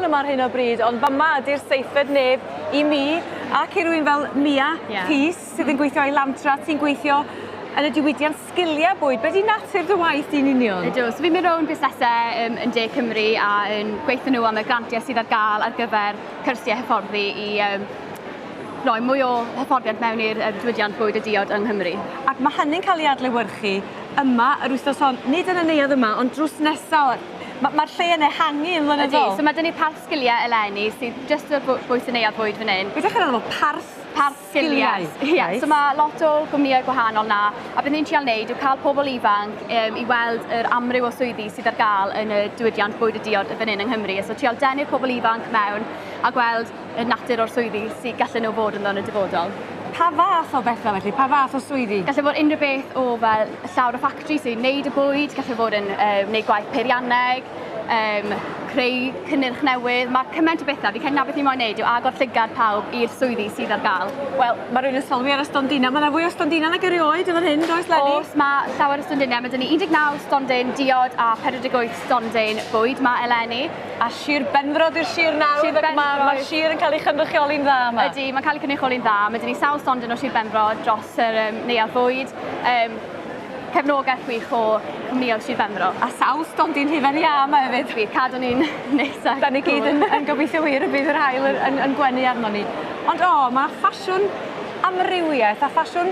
anhygoel yma ar hyn o bryd, ond fama ydi'r seithfed nef i mi ac i rywun fel Mia yeah. Rhys sydd yn gweithio i Lantra, ti'n gweithio yn y diwydiant sgiliau bwyd. Be di natur dy waith di'n union? Ydw, so fi'n mynd rownd busnesau yn De Cymru a yn gweithio nhw am y grantiau sydd ar gael ar gyfer cyrsiau hyfforddi i roi mwy o hyfforddiant mewn i'r diwydiant bwyd a diod yng Nghymru. Ac mae hynny'n cael ei adlewyrchu yma yr wythnos hon, nid yn y neuadd yma, ond drws nesa. Mae'r ma lle yn ehangu yn flynyddol. Ydy, so mae 'da ni parth sgiliau eleni sydd jyst ar bwys y neuadd fwyd fan hyn. Beth ydych chi'n alw parth Parth sgiliau? Ie, yeah, so mae lot o gwmnïau gwahanol na, a beth ni'n trial wneud yw cael pobl ifanc i weld yr amryw o swyddi sydd ar gael yn y diwydiant bwyd a diod fan hyn yng Nghymru. So trial denu'r pobl ifanc mewn a gweld y natur o'r swyddi sydd gallen nhw fod ynddo yn y dyfodol. Pa fath o bethau felly? Pa fath o swyddi? Gallai fod unrhyw beth o fel llawr y ffactri sy'n neud y bwyd, gallai fod yn wneud gwaith peirianneg, creu cynnyrch newydd. Mae cymaint o bethau. Fi'n credu 'na beth ni moyn neud yw agor llygad pawb i'r swyddi sydd ar gael. Wel, mae rhywun yn sylwi ar y stondina. Mae yna fwy o stondina nag erioed yn fan hyn, does, Lenny? Oes, mae llawer o stondinau. Mae 'da ni 19 stondin diod a 48 stondin bwyd 'ma eleni. A Sir Benfro 'di'r sir nawr. Sir Benfro. Mae'r ma sir yn cael ei chynrychioli'n dda yma. Ydy, mae'n cael ei chynrychioli'n dda. Mae 'da ni sawl stondin o Sir Benfro dros yr neuadd fwyd. Cefnogaeth wych o cwmnïoedd Sir Benfro. A sawl stondin hufen iâ yma hefyd. Bydd cadw ni'n neis a Da ni gyd yn gobeithio wir y bydd yr haul yn gwenu arnon ni. Ond o, mae ffasiwn amrywiaeth a ffasiwn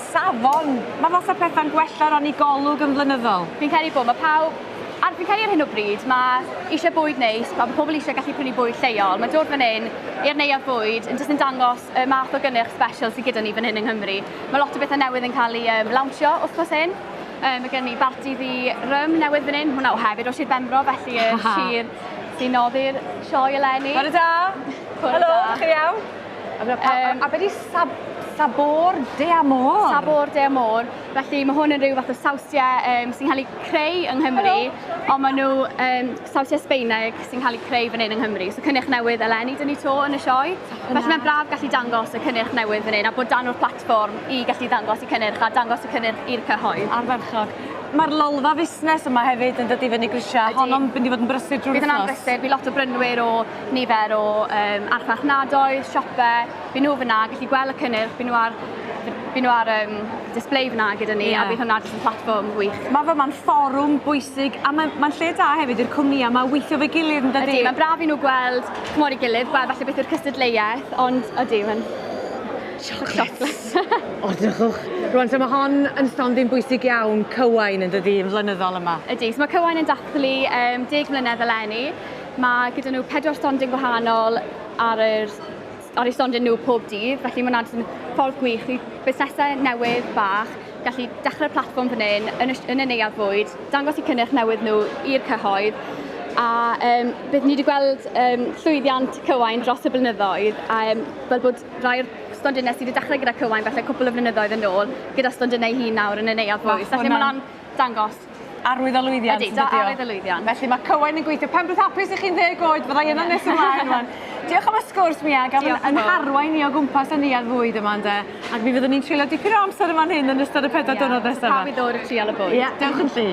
safon. Mae fel sa pethau'n gwella o ran 'u golwg yn flynyddol. Fi'n credu bod, mae pawb Ar fi'n credu ar hyn o bryd ma' isie bwyd neis, ma' pobl isie gallu prynu bwyd lleol. Mae dod fan hyn i'r neuadd fwyd yn jyst yn dangos y math o gynnyrch special sydd gyda ni fan hyn yng Nghymru. Mae lot o bethau newydd yn cael eu lawnsio wythnos hyn. Mae gen ni barti ddu rym newydd fan hyn, hwnna o hefyd o Sir Benfro, felly y sir sy'n noddi'r sioe eleni. Bore da! Bore Helo, da. chi'n iawn? A be di Sabor de Amor? Sabor de Amor. Felly mae hwn yn rhyw fath o sawsiau sy'n cael eu creu yng Nghymru, ond maen nhw sawsiau Sbaeneg sy'n cael eu creu fan hyn yng Nghymru. So cynnyrch newydd eleni 'da ni 'to yn y sioe. Felly mae'n braf gallu dangos y cynnyrch newydd fan hyn a bod dan nhw'r platfform i gallu ddangos eu cynnyrch a dangos y cynnyrch i'r cyhoedd. Ardderchog. Mae'r lolfa fusnes yma hefyd yn dod i fyny grisiau. Honno'n mynd i fod yn brysur drwy'r wythnos. Bydd hwnna'n brysur. Bydd lot o brynwyr o nifer o archfarchnadoedd, siopau. By nhw fyna, gallu gweld y cynnyrch, by nhw ar, by nhw ar display fyna gyda ni, a bydd hwnna jyst yn platfform wych. Mae fe ma'n fforwm bwysig a mae'n ma lle da hefyd i'r cwmnïau yma weithio fe gilydd yn dydi? Ydy, mae'n braf i nhw gweld ch'mod ei gilydd, gweld falle beth yw'r cystadleuaeth, ond ydy, mae'n Chocolates. O, drychwch. Rwan, so mae hon yn stondin bwysig iawn, Cywain yn dydi, yn flynyddol yma. Ydy, so mae Cywain yn dathlu 10 mlynedd eleni. Mae gyda nhw pedwar stondin gwahanol ar yr ar eu stondin nhw pob dydd, felly mae hwnna'n jyst yn ffordd gwych i busnesau newydd bach gallu dechrau'r platfform fan hyn yn y, yn y neuadd fwyd, dangos eu cynnyrch newydd nhw i'r cyhoedd, a beth ni wedi gweld llwyddiant Cywain dros y blynyddoedd, a fel bod rai o'r stondinau sydd wedi dechrau gyda Cywain falle cwpl o flynyddoedd yn ôl, gyda stondinau eu hun nawr yn y neuadd fwyd. Felly mae hwnna'n dangos arwydd o lwyddiant. Ydy, da arwydd o lwyddiant. Felly mae Cywain yn gweithio. Pen-blwydd hapus i chi'n ddeg oed, fydda i yna nes ymlaen rwan. Diolch am y sgwrs, Mia, ac am yn harwain ni o gwmpas y neuadd fwyd yma ynde. Ac mi fyddwn ni'n treulio dipyn o amser yn fan hyn yn ystod y pedwar diwrnod nesaf yma. Pawb i ddod a trial y bwyd. Ie, dewch yn llu.